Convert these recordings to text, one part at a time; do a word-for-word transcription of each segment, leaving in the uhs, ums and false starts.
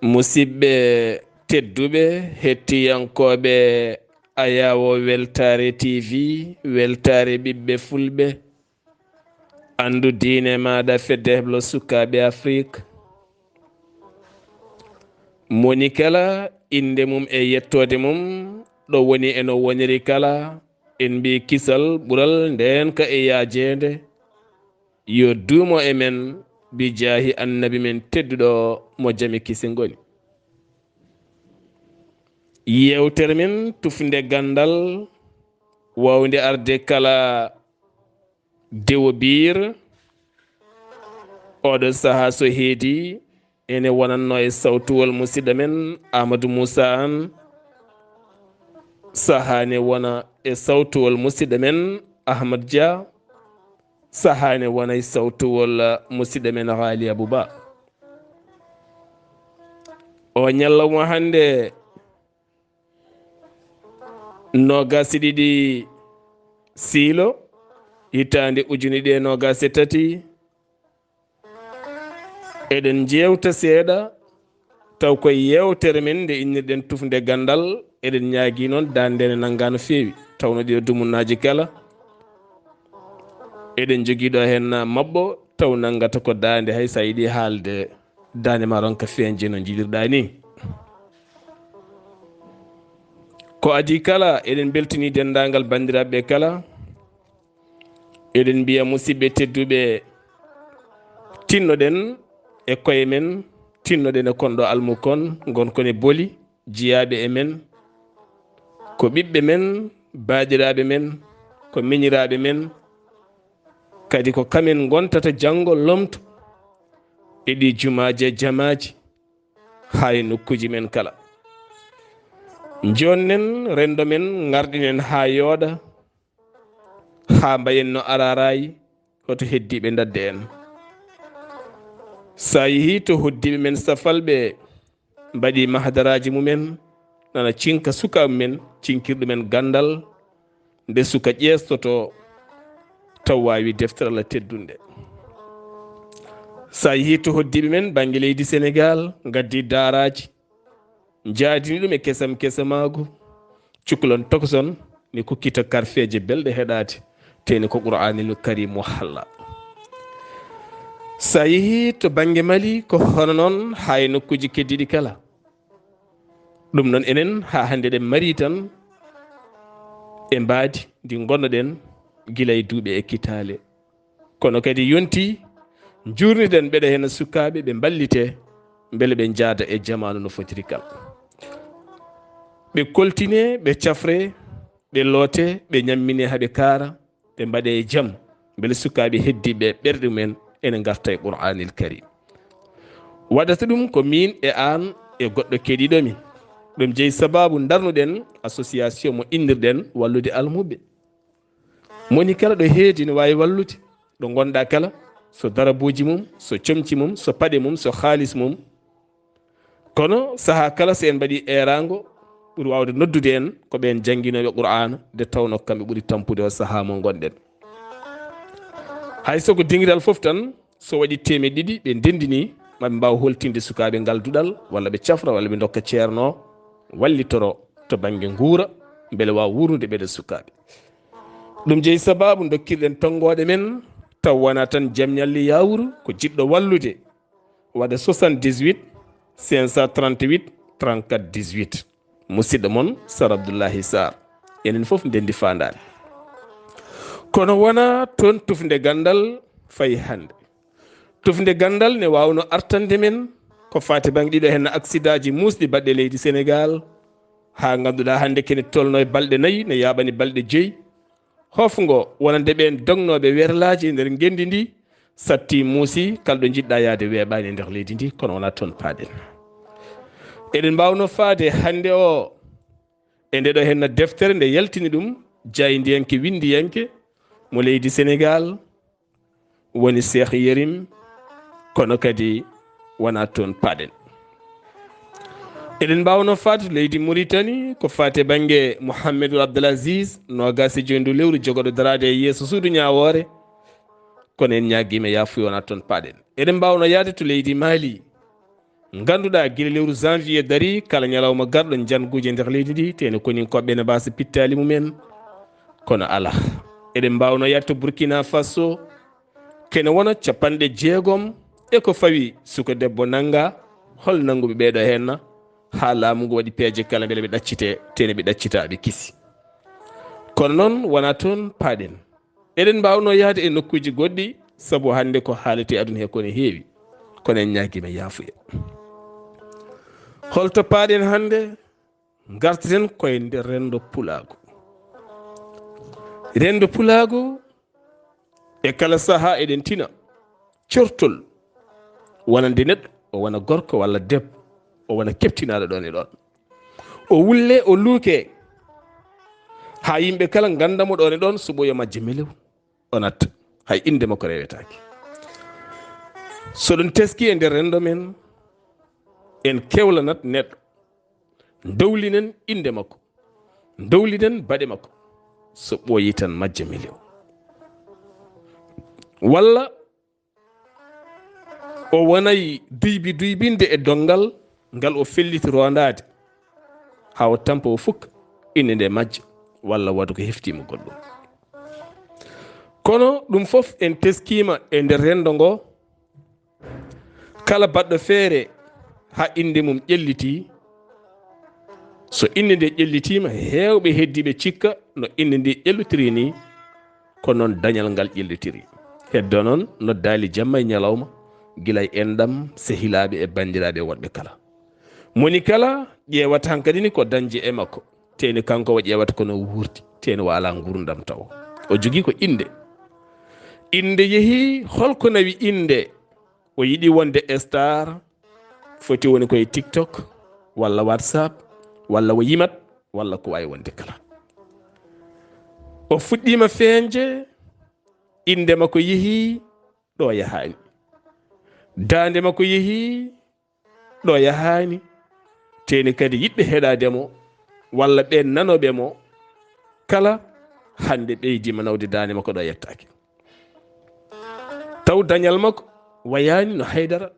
Musidɓe tedduɓe, hettiyankooɓe Ayaawo Weltaare T V, Weltaare Ɓiɓɓe Fulɓe, Anndu Diine Maaɗa, Fedde Heblo Sukaaɓe Afrik. Moni kala, innde mum e yettoode mum, ɗo woni e no woniri kala, en mbii kisal ɓural ndeenka e yaajeende. Yo duumo e men, bi jaahi Annabi men tedduɗo mo jam e kisal ngoni. Yeewtere men tufnde ganndal, waawnde arde kala dewo biir. Oɗo sahaa so heedi, ene wonanno e sawtuwol musidɗo men Amadou Moussa Anne. Sahaa ne wona e sawtuwol musidɗo men Ahmad Dia. Sahaa ne wona e sawtuwol musidɗo men Ghali Abouba. O ñalla mo hannde noogaas e ɗiɗi siilo, hitaande ujune ɗiɗi e noogaas e tati. Eɗen njeewta seeɗa, taw koye yeewtere men nde innirɗen tufnde ganndal, eɗen ñaagii noon daande nde nanngaa no feewi, tawno ɗiɗo dumunnaaji kala, eɗen njogii ɗo heen maɓɓo, taw nanngata ko daande, hay so a yiɗii haalde, daande ma ronka feeñde no njiɗirɗaa nii. Ko adii kala, eɗen mbeltanii denndaangal banndiraaɓe ɓe kala. Eɗen mbiya musidɓe tedduɓe, tinnoɗen e koye men, tinnoɗen e kon ɗo almukon, ngonkon e boli, jiyaaɓe e men, ko ɓiɓɓe men, baaɗiraaɓe men, ko miñiraaɓe men, kadi ko kamen ngontata janngo lomto e ɗi jumaaji e jamaaji haa e nokkuuji men kala. Njonnen renndo men, ngarɗinen haa yooɗa, haa mbayen no araaraay, hoto heddiiɓe ndadde en. So a yehii to hoddiiɓe men safalɓe, mbaɗi mahdaraaji mumen, nana cinka sukaaɓe men, cinkirɗo men ganndal, nde suka ƴeestotoo, taw waawi deftere Allah teddunde. So a yehii to hoddiiɓe men bannge leydi Senegaal, ngaddi daaraaji, njaadini ɗum e kesam kesamaagu, cukalon tokoson, ni kukkita karfeeje belɗe heɗaade, tee ni ko Qur'aanil Kariim mo halla. So a yehii to bannge Mali, ko hono noon haa e nokkuuji keddiiɗi kala. Ɗum noon enen haa hannde ɗen marii tan e mbaadi ndi ngonnoɗen gila e duuɓi e kitaale. Kono kadi yontii njuurniden ɓeɗe heen sukaaɓe ɓe mballitee mbele ɓe njaada e jamaanu no fotiri kala. Ɓe koltinee, ɓe cafree, ɓe lootee, ɓe ñamminee haa ɓe kaara, ɓe mbaɗee e jam, mbele sukaaɓe heddiiɓe ɓerɗe mumen ene ngarta e Qur'aanil Kariim. Waɗata ɗum ko miin e aan e goɗɗo keɗiiɗo mi. Ɗum jeyi sabaabu ndarnuɗen association mo innirɗen Wallude Almuɓɓe. Moni kala ɗo heedi no waawi wallude, ɗo ngonɗaa kala, so darabuuji mum, so comci mum, so paɗe mum, so haalis mum. Kono sahaa kala so en mbaɗii eeraango, ɓuri waawde noddude en ko ɓeen jannginooɓe Qur'aana, nde tawnoo kamɓe ɓuri tampude o sahaa mo ngonɗen. Hay so ko dingiral fof tan, so waɗi teemeɗɗe ɗiɗi, ɓe ndenndinii, maɓe mbaaw holtinde sukaaɓe ngal duɗal, walla ɓe cafra, walla ɓe ndokka ceerno, wallitoro to bannge nguura, mbele waaw wuurnude ɓeɗe sukaaɓe. Ɗum jeyi sabaabu dokkirɗen tonngooɗe men, taw wonaa tan jamñalli yaawuru, ko jiɗɗo wallude, waɗa soixante-dix-huit, cinq cent trente-huit, trente-quatre dix-huit. Musidɗo mon, Sar Abdullahi Sarr. Enen fof ndenndi faandaani. Kono wonaa toon tufnde ganndal fayi hannde. Tufnde ganndal ne waawno artande men ko faati bannge ɗiɗo heen aksidaaji muusɗi baɗɗe leydi Senegaal, haa ngannduɗaa hannde kene tolno e balɗe nayi, ne yaaɓani balɗe joyi. Hofngo wonande ɓeen dognooɓe werlaaji e nder ngenndi ndi, satti muusi, kala ɗo njiɗɗaa yahde weeɓaani e nder leydi ndi, kono wonaa toon paaɗen. Eɗen mbaawno faade hannde o e nde ɗo henna deftere nde yaltini ɗum jaayndiyanke, winndiyanke mo leydi Senegaal, woni Cheikh Yérim, kono kadi wonaa toon paaɗen. Eɗen mbaawno faade to leydi Mauritanie, ko faati e bannge Mouhamadou Abdel Aziz, noogaas e joy ndu lewru, jogooɗo daraade e yeeso suudu ñaawoore, kono en ñaagiima yaafuya, wonaa toon paaɗen. Eɗen mbaawno yahde to leydi Mali, Ngannduɗaa gila lewru janvier darii, kala ñalawma garɗo, njannguuji e nder leydi ndi, tee ne koninkooɓe ne mbaasa pittaali mumen. Kono alaa. Eɗen mbaawno yahde to Burkina Faso, kene wona capanɗe jeegom e ko fawi suka debbo nannga, hol nannguɓe ɓeeɗo heen na? Haa laamu ngu waɗi peeje kala mbele ɓe ɗaccite, tee ne ɓe ɗaccitaa, ɓe kisi. Kono noon wonaa toon paaɗen. Eɗen mbaawno yahde e nokkuuji goɗɗi, sabu hannde ko haalete aduna he ko ne heewi. Kono en ñaagiima yaafuya. Holto paaɗen hannde? Ngartiren koye nder renndo pulaagu. Renndo pulaagu, e kala sahaa eɗen tina cortol wonande neɗɗo, o wona gorko walla debbo, o wona keptinaaɗo ɗoon e ɗoon. O wulle, o luuke, haa yimɓe kala ngannda mo ɗoon e ɗoon, so ɓooyi majje melew, o natta. Hay innde makko rewetaake. So ɗum teskii e nder renndo men, en kewlanat neɗɗo, ndowlinen innde makko, ndowlinen baɗe makko, so ɓooyi tan majje melew. Walla o wonay duybi duybinde e donngal ngal o felliti rondaade, haa o tampa o fukka innde nde majja, walla waɗa ko heftiima goɗɗum. Kono ɗum fof en teskiima e nder renndo ngo, kala baɗɗo feere haa innde mum ƴelliti, so innde nde ƴellitiima, heewɓe heddiiɓe cikka no innde nde ƴellitiri ni, ko noon dañal ngal ƴellitiri. Heddo noon noddaali jamma e ñalawma, gila e enɗam, sehilaaɓe e banndiraaɓe woɗɓe kala. Moni kala ƴeewata hankadi ni ko dañde e makko, tee ne kanko o ƴeewata ko no wuurdi, tee ne o alaa nguurndam tawo. O jogii ko innde. Innde yehii, holko nawi innde? O yiɗi wonde star, foti woni koye TikTok, walla WhatsApp, walla o yimat, walla ko waawi wonde kala. O fuɗɗiima feeñde, innde makko yehii ɗo yahaani. Daande makko yehii ɗo yahaani. Tee ne kadi yiɗɓe heɗaade mo, walla ɓeen nanooɓe mo, kala hannde ɓeydiima nawde daande makko ɗo yettaaki. Taw dañal makko wayaani no haydara,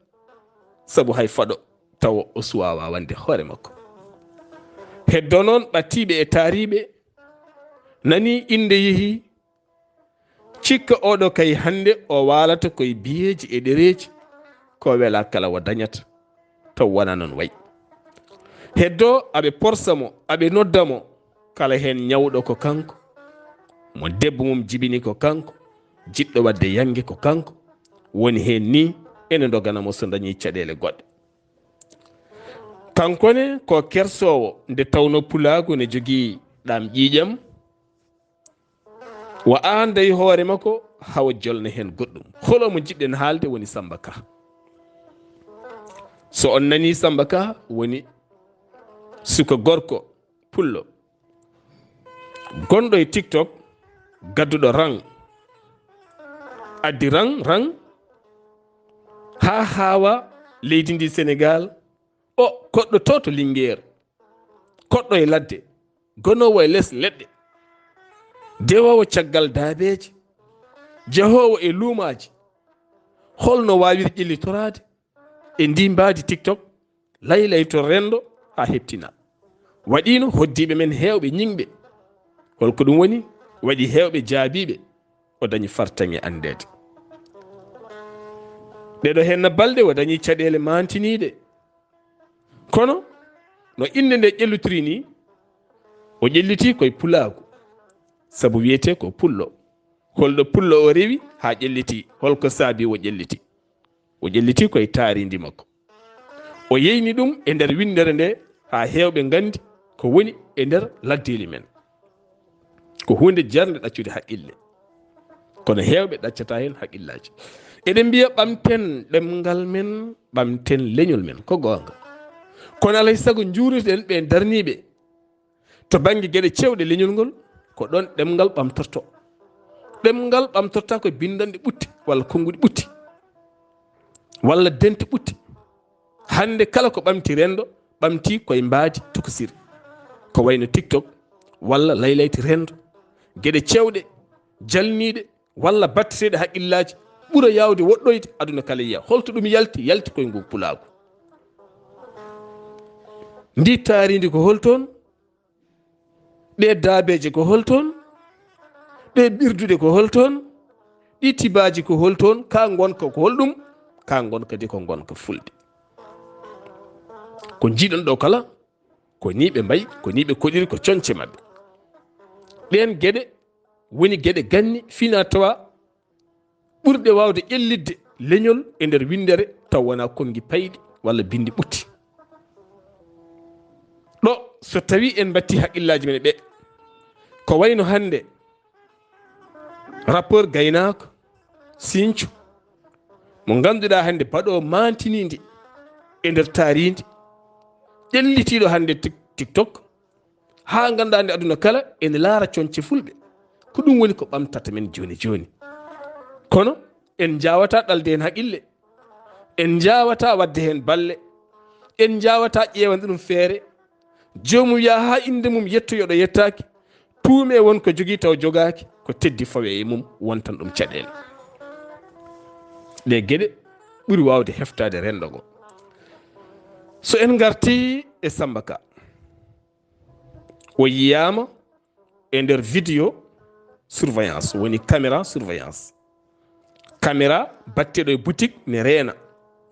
sabu hay faɗo tawa o suwaa wawande hoore makko. Heddo noon ɓattiiɓe e taariiɓe nanii innde yehii, cikka oɗo kay hannde o waalata koye biyeeji e ɗereeji, ko welaa kala o dañata, taw wonaa noon wayi. Heddo aɓe porsa mo, aɓe nodda mo, kala heen ñawɗo ko kanko, mo debbo mum jibini ko kanko, jiɗɗo waɗde yannge ko kanko, woni heen ni ene ndogana mo so dañii caɗeele goɗɗe. Kanko ne ko kersoowo, nde tawnoo pulaagu ne jogii ɗam ƴiiƴam, wa aanday hoore makko hawa jolna heen goɗɗum. Holo mo njiɗɗen haalde woni Samba Ka. So on nanii Samba Ka, woni suka gorko pullo, gonɗo e TikTok, gadduɗo rang, addi rang, rang, haa haawa leydi ndi Senegaal, o koɗɗo to to Lingeer, koɗɗo e ladde, gonoowo e les leɗɗe, dewoowo caggal daabeeje, jahoowo e luumaaji. Holno waawiri ƴellitoraade e ndi mbaadi TikTok, laylayto renndo haa heɓtina? Waɗiino hoddiiɓe men heewɓe ñiŋɓe. Holko ɗum woni? Waɗi heewɓe jaabiiɓe, o dañi fartaŋŋe anndeede. Ɗeɗo heen na balɗe o dañi caɗeele maantiniiɗe. Kono no innde nde ƴellitiri ni, o ƴellitii koye pulaagu, sabu wiyetee ko pullo. Holɗo pullo o rewi haa ƴellitii? Holko saabi o ƴellitii? O ƴellitii koye taarindi makko. O yeyni ɗum e nder winndere nde haa heewɓe nganndi ko woni e nder laddeeli men. Ko huunde jarnde ɗaccude haqqille. Kono heewɓe ɗaccataa heen haqqillaaji. Eɗen mbiya ɓamten ɗemngal men, ɓamten leñol men, ko goonga. Kono alaa e sago njuurnuɗen ɓe darniiɓe to bannge geɗe cewɗe leñol ngol, ko ɗoon ɗemngal ɓamtorto. Ɗemngal ɓamtorta ko binndanɗe ɓutte walla konnguɗi ɓutte walla dente ɓutte. Hannde kala ko ɓamti renndo, ɓamti koye mbaadi tokosiri. Ko wayno TikTok walla laylayti renndo. Geɗe cewɗe, jalniiɗe, walla batteteeɗe haqqillaaji ɓura yaawde woɗɗoyde aduna kala yiya. Holto ɗum yalti? Yalti koye ngu pulaagu. Ndi taarindi ko hol toon? Ɗe daabeeje ko hol toon? Ɗe ɓirduɗe ko hol toon? Ɗi tibaaji ko hol toon? Ka ngonka ko hol ɗum? Ka ngonka de ko ngonka fulɓe. Ko njiiɗon ɗo kala, ko ni ɓe mbayi, ko ni ɓe koɗiri, ko coñce maɓɓe. Ɗeen geɗe woni geɗe ganni fina tawa ɓurɗe waawde ƴellitde leñol e nder winndere taw wonaa konngi payɗi walla binndi ɓutti. Ɗo so tawii en mbattii haqqillaaji men e ɓe, ko wayno hannde rappeur gaynaako, sinco, mo ngannduɗaa hannde baɗo maantiniinde e nder taariindi, ƴellitiiɗo hannde tik-, TikTok, haa nganndaa nde aduna kala ene laara coñce fulɓe. Ko ɗum woni ko ɓamtata men jooni jooni. Kono en njaawataa ɗalde heen haqille. En njaawataa waɗde heen balle. En njaawataa ƴeewande ɗum feere. Joomum yaha haa innde mum yettoyoo ɗo yettaaki. Tuumee won ko jogii taw jogaaki. Ko teddi fawee e mum wontan ɗum caɗeele. Ɗee geɗe ɓuri waawde heftaade renndo ngo. So en ngartii e Samba Ka, o yiyaama e nder vidéo surveillance, woni caméra surveillance. Caméra batteɗo e boutique ne reena.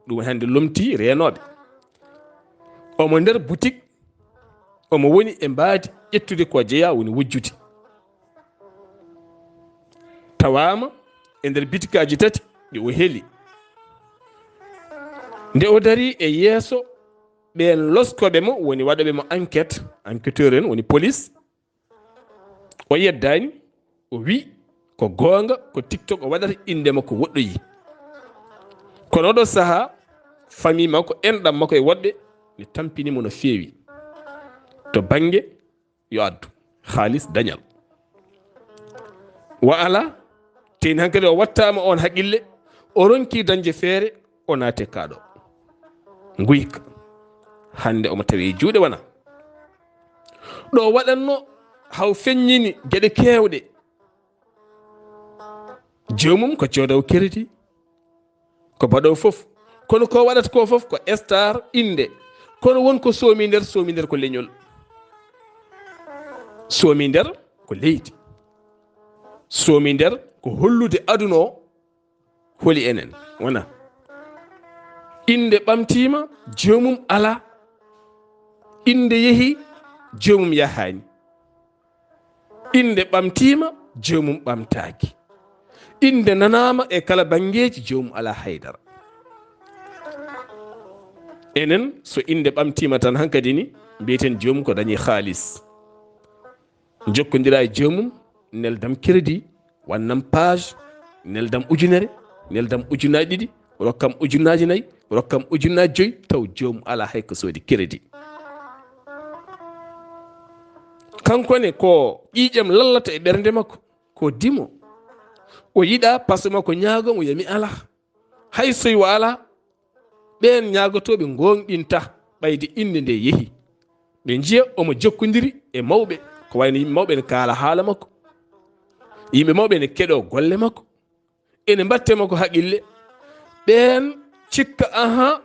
Ɗum hannde lomti reenooɓe. Omo nder boutique, omo woni e mbaadi ƴettude ko jeyaa, woni wujjude. Tawaama e nder bitikaaji tati ɗi o heli. Nde o darii e yeeso ɓeen loskooɓe mo, woni waɗooɓe mo enquête, enquêteur en, woni police, o yeddaani, o wi ko goonga, ko TikTok o waɗata, innde makko woɗɗoyi. Kono oɗo sahaa, famille makko, enɗam makko e woɗɓe ne tampini mo no feewi. To bannge yo addu haalis dañal. Wa ala, teeni hankadi o wattaama oon haqille, o ronki dañde feere, o naati e kaaɗo. Nguyka. Hannde omo tawi e juuɗe wona. Ɗo waɗatno haw feññini geɗe keewɗe. Joomum ko coodowo crédit, ko baɗowo fof. Kono ko waɗata ko fof ko star innde. Kono won ko soomi nder, soomi nder ko leñol. Soomi nder ko leydi. Soomi nder ko hollude aduna o holi enen. Wona. Innde ɓamtiima, joomum alaa. Innde yehi, joomum yahaani. Innde ɓamtiima, joomum ɓamtaaki. Innde nanaama e kala banngeeji, joomum alaa haydara. Enen, so innde ɓamtiima tan hankadi ni, mbiyeten joomum ko dañi haalis. Jokkondira e joomum, neldam crédit, wannam page, neldam ujunere, neldam ujunaaji ɗiɗi, rokkam ujunaaji nayi, rokkam ujunaaji joyi, taw joomum alaa hay ko soodi crédit. Kanko ne ko ƴiiƴam lallata e ɓernde makko, ko dimo. O yiɗa paso makko ñaago mo, wiya mi alaa. Hay so o alaa, ɓeen ñaagotooɓe ngoongɗinta ɓayde innde nde yehi. Ɓe njiya omo jokkondiri e mawɓe, ko wayno yimɓe mawɓe ene kaala haala makko. Yimɓe mawɓe ene keɗoo golle makko. Ene mbatte makko haqille. Ɓeen cikka, aha,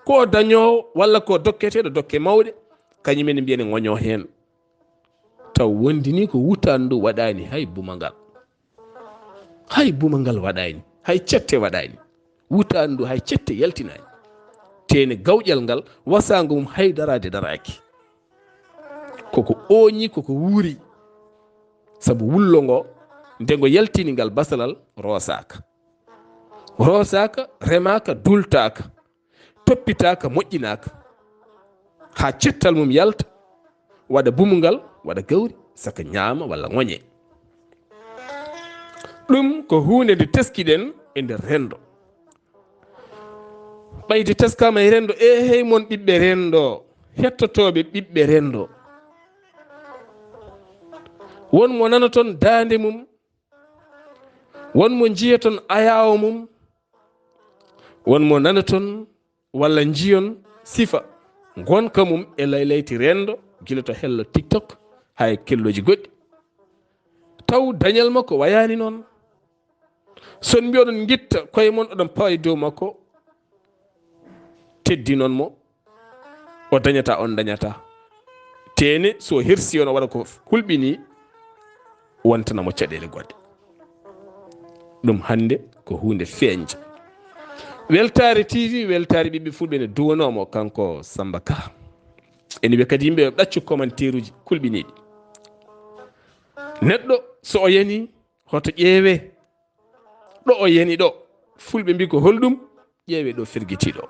ko dañoowo walla ko dokketeeɗo dokke mawɗe, kañum ene mbiya ene ngoñoo heen. Taw wondi ni ko wutaandu waɗaani hay bumangal. Hay bumangal waɗaani, hay cette waɗaani. Wutaandu hay cette yaltinaani. Teene gawƴal ngal, wasaango mum hay daraade daraaki. Koko ooñi, koko wuuri. Sabu wullo ngo, nde ngo yaltini ngal basalal, roosaaka. Roosaaka, remaaka, dultaaka, toppitaaka, moƴƴinaaka. Haa cettal mum yalta, waɗa bumungal, waɗa gawri, saka ñaama walla ŋoñe. Ɗum ko huunde nde teskiɗen e nder renndo. Ɓayde teskaama e renndo, eehey mon ɓiɓɓe renndo, hettotooɓe ɓiɓɓe renndo. Won mo nanoton daande mum, won mo njiyaton ayaawo mum, won mo nanoton walla njiyon sifa ngonka mum e laylayti renndo, gila to hello TikTok haa e kellooji goɗɗi. Taw dañal makko wayaani noon. So on mbiyi oɗon ngitta koye mon, oɗon pawa e dow makko, teddinon mo. O dañata, on dañata. Teene so hersi, on o waɗa ko hulɓini, wontana mo caɗeele goɗɗe. Ɗum hannde ko huunde feeñde. Weltaare T V, weltaare ɓiɓɓe fulɓe ne duwanoo mo, kanko Samba Ka. Ene wiya kadi yimɓe yo ɗaccu commentaire uji kulɓiniiɗi. Neɗɗo so o yani, hoto ƴeewe ɗo o yani ɗo. Fulɓe mbi ko holɗum? Ƴeewe ɗo fergiti ɗo.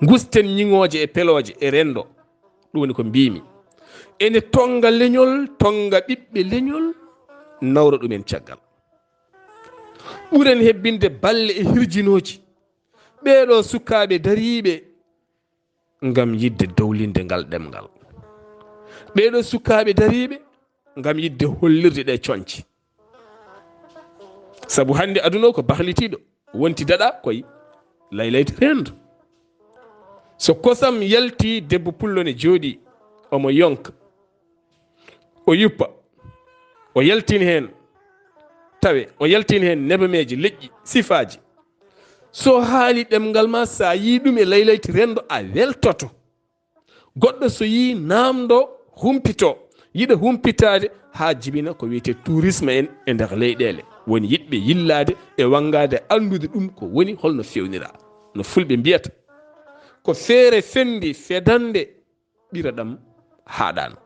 Ngusten ñiŋooje e pelooje e renndo. Ɗum woni ko mbimi. Ene tonnga leñol, tonnga ɓiɓɓe leñol, nawra ɗumen caggal. Ɓuren hebbinde balle e hirjinooji. Ɓeeɗo sukaaɓe dariiɓe ngam yiɗde dowlinde ngal ɗemngal. Ɓeeɗo sukaaɓe dariiɓe ngam yiɗde hollirde ɗe coñce. Sabu hannde aduna o ko bahlitiiɗo, wonti daɗa koye laylayti renndo. So kosam yalti, debbo pullo ne jooɗi, omo yonka, o yuppa, o yaltin heen tawe, o yaltin heen nebameeje, leƴƴi, sifaaji. So haali ɗemngal ma, so a yii ɗum e laylayti renndo, a weltoto. Goɗɗo so yii naamndo, humpito, yiɗa humpitaade haa jibina ko wiyetee tourisme en e nder leyɗeele. Woni yiɗɓe yillaade e wanngaade, anndude ɗum ko woni, holno feewnira. No fulɓe mbiyata, ko feere fendi fedande ɓira ɗam haaɗaano.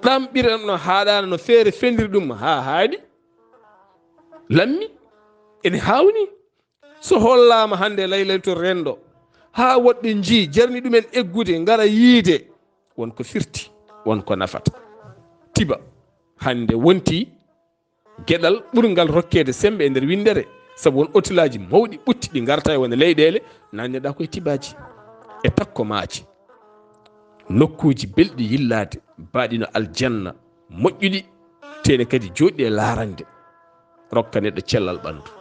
Ɗam ɓira ɗam no haaɗaano, no feere fendiri ɗum haa haaɗi, lammi, ene haawni. So hollaama hannde laylatul renndo, haa woɗɓe njii, jarni ɗumen eggude, ngara yiide, won ko firti, won ko nafata. Tiba, hannde wonti geɗal ɓurngal rokkeede semmbe e nder winndere, sabu won otelaaji mawɗi ɓutti ɗi ngarta e wone leyɗeele, nanneɗaa koye tibaaji e takkomaaji. Nokkuuji belɗi yillaade, baaɗi no aljanna, moƴƴuɗi, teene kadi jooɗɗi e laarande, rokka neɗɗo cellal ɓanndu.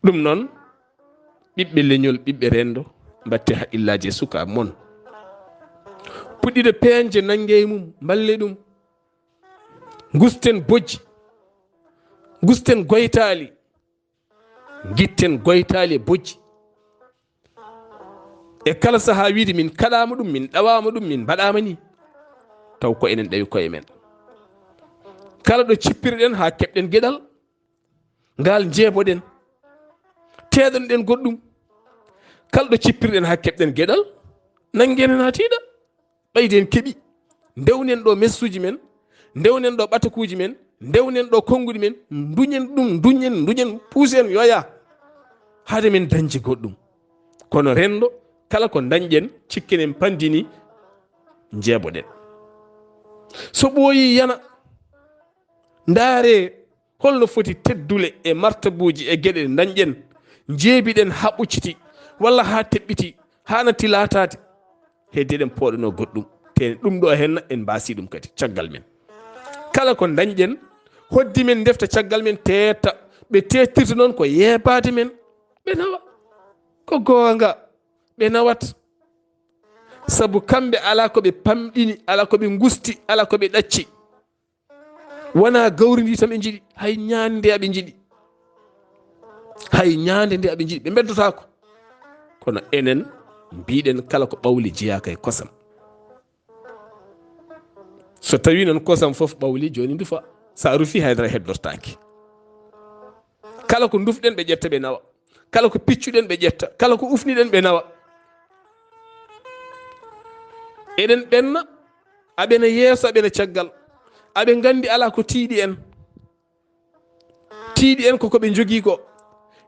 Ɗum noon, ɓiɓɓe leñol, ɓiɓɓe renndo, mbaɗte haqqillaaji e sukaaɓe mon. Puɗɗiɗo peeñde, nannge e mum, mballe ɗum. Ngusten bojji, ngusten goytaali, ngitten goytaali e bojji. E kala sahaa wiide min kaɗaama ɗum, min ɗawaama ɗum, min mbaɗaama ni, taw ko enen ɗawi koye men. Kala ɗo cippirɗen haa keɓɗen geɗal, ngal njeeboɗen, teeɗanɗen goɗɗum. Kala ɗo cippirɗen haa keɓɗen geɗal, nanngen heen haa tiiɗa. Ɓeyden keɓi, ndewnen ɗo messuuji men, ndewnen ɗo ɓatakuuji men, ndewnen ɗo konnguɗi men, nduñen ɗum, nduñen, nduñen, puusen, yoya, hade men dañde goɗɗum. Kono renndo, kala ko ndañɗen, cikken en panndini, njeeboɗen. So ɓooyii yana, ndaaree holno foti teddule e martabuuji e geɗe ndañɗen, njeebiɗen haa ɓocciti, walla haa teɓɓiti, haa natti laataade. Hedde eɗen pooɗanoo goɗɗum, te ɗum ɗo henna en mbaasi ɗum kadi caggal men. Kala ko ndañɗen, hoddi men ndefta caggal men, teetta. Ɓe teettirta noon ko yeebaade men, ɓe nawa. Ko goonga, ɓe nawat. Sabu kamɓe alaa ko ɓe pamɗini, alaa ko ɓe ngusti, alaa ko ɓe ɗacci. Wonaa gawri ndi tan ɓe njiɗi, hay ñaande nde aɓe njiɗi. Hay ñaande nde aɓe njiɗi, ɓe mbeddotaako. Kono enen mbiɗen kala ko ɓawli jeyaaka e kosam. So tawii noon kosam fof ɓawli, jooni ndufa. So a rufii, hay dara heddortaaki. Kala ko ndufɗen, ɓe ƴetta, ɓe nawa. Kala ko piccuɗen, ɓe ƴetta. Kala ko ufniɗen, ɓe nawa. Eɗen ɓenna, aɓena yeeso, aɓena caggal. Aɓe nganndi alaa ko tiiɗi en. Tiiɗi en ko ko ɓe njogii ko.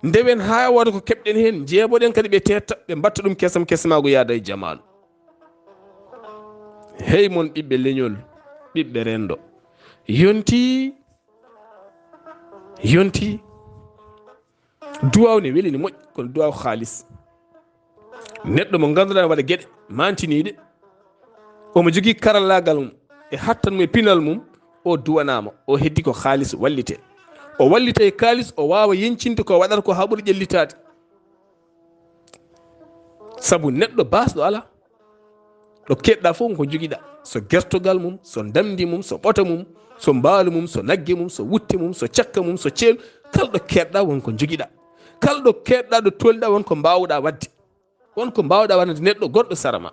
Ndewen haa wooda ko keɓɗen heen, njeeboɗen kadi ɓe teetta, ɓe mbatta ɗum kesam kesamaagu yaada e jamanu. Hey mon ɓiɓɓe leñol, ɓiɓɓe renndo. Yontii, yontii. Duwaaw ne weli, ne moƴƴi, kono duwaaw haalis. Neɗɗo mo ngannduɗaa ne waɗa geɗe maantiniiɗe, omo jogii karallaagal mum e hattan mum e pinal mum, o duwanaama, o heddi ko haalis wallitee. O wallita e kaalis, o waawa yeñcinde ko waɗata ko haa ɓuri ƴellitaade. Sabu neɗɗo baasɗo alaa. Ɗo keedɗa fof ko jogiɗa, so gertogal mum, so ndamndi mum, so ɓota mum, so mbaalu mum, so nagge mum, so wutte mum, so cakka mum, so ceeɗu, kala ɗo keedɗa won ko jogiɗa. Kala ɗo keedɗa, ɗo tolniɗa, won ko mbawɗa wadde. Won ko mbawɗa waɗande neɗɗo gonɗo sara ma.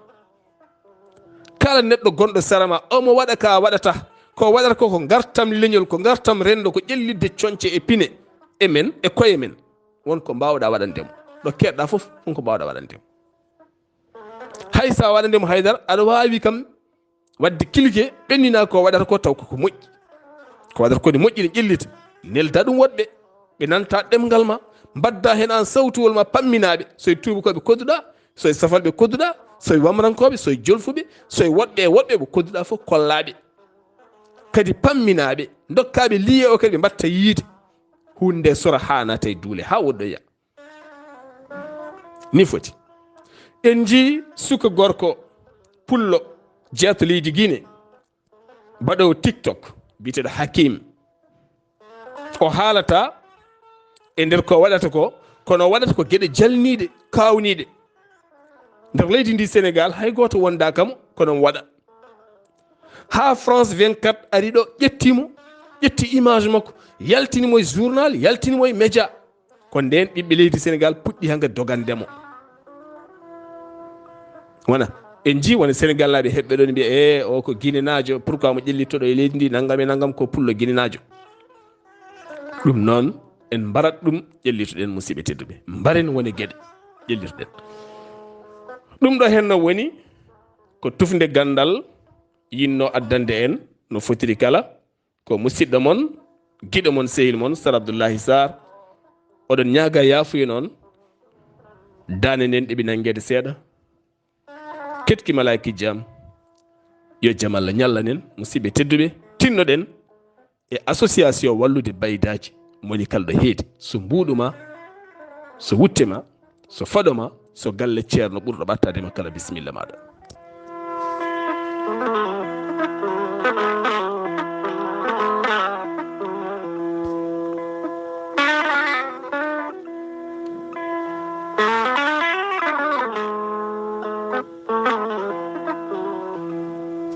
Kala neɗɗo gonɗo sara ma, omo waɗa ka waɗata. Ko waɗata ko, ko ngartam leñol, ko ngartam renndo, ko ƴellitde coñce e pine e men, e koye men. Won ko mbawɗa waɗande mo. Ɗo keedɗa fof, won ko mbawɗa waɗande mo. Hay sa waɗande mo haydara, aɗa waawi kam wadde cliquer, ɓennina ko waɗata ko, taw koko moƴƴi. Ko waɗata ko ne moƴƴi, ne ƴellita. Nelda ɗum woɗɓe, ɓe nanta ɗemngal ma, mbadda heen aan sawtuwol ma, pamminaaɓe. So e tuubakooɓe kodduɗa, so e safalɓe kodduɗa, so e wamrankooɓe, so e jolfuɓe, so e woɗɓe e woɗɓe ɓe kodduɗa fof, kollaaɓe. Kadi pamminaaɓe, ndokkaaɓe liye o kadi ɓe mbatta yiide. Huunde nde sora haa naata e duule, haa woɗɗoya. Ni foti. En njii suka gorko pullo, jeeto leydi Guinée, baɗoowo TikTok, biyeteeɗo Hakim. O haalata e nder ko waɗata ko, kono o waɗata ko geɗe jalniiɗe, kaawniiɗe. Nder leydi ndi Sénégal, hay gooto wonda kam, kono omo waɗa. Haa France vingt-quatre ari ɗo, ƴetti mo, ƴetti image makko, yaltini mo e journal, yaltini mo e média. Ko ndeen ɓiɓɓe leydi Sénégal puɗɗi hannga dogande mo. Wona, en njii wona Sénégal laaɓe heɓɓe ɗo ne mbiya, "E, o ko Guinenaajo, pourquoi mo ƴellittoɗo e leydi ndi, nanngam e nanngam, ko pullo Guinenaajo." Ɗum noon, en mbarat ɗum, ƴellitoɗen, musidɓe tedduɓe. Mbaren wone geɗe, ƴellitoɗen. Ɗum ɗo heen no woni ko tufnde ganndal yinno addande en no fotiri kala. Ko musidɗo mon, giɗo mon, sehil mon, Sar Abdullahi Sarr. Oɗon ñaaga yaafuya noon. Daande nden ɗeɓi nanngeede seeɗa. Ketki malaaki jam. Yo jam Allah ñallanen, musidɓe tedduɓe. Tinnoɗen e association wallude baydaaji. Moni kala ɗo heedi. So mbuuɗu ma, so wutte ma, so faɗo ma, so galle ceerno ɓurɗo ɓattaade ma kala, bisimilla maaɗa.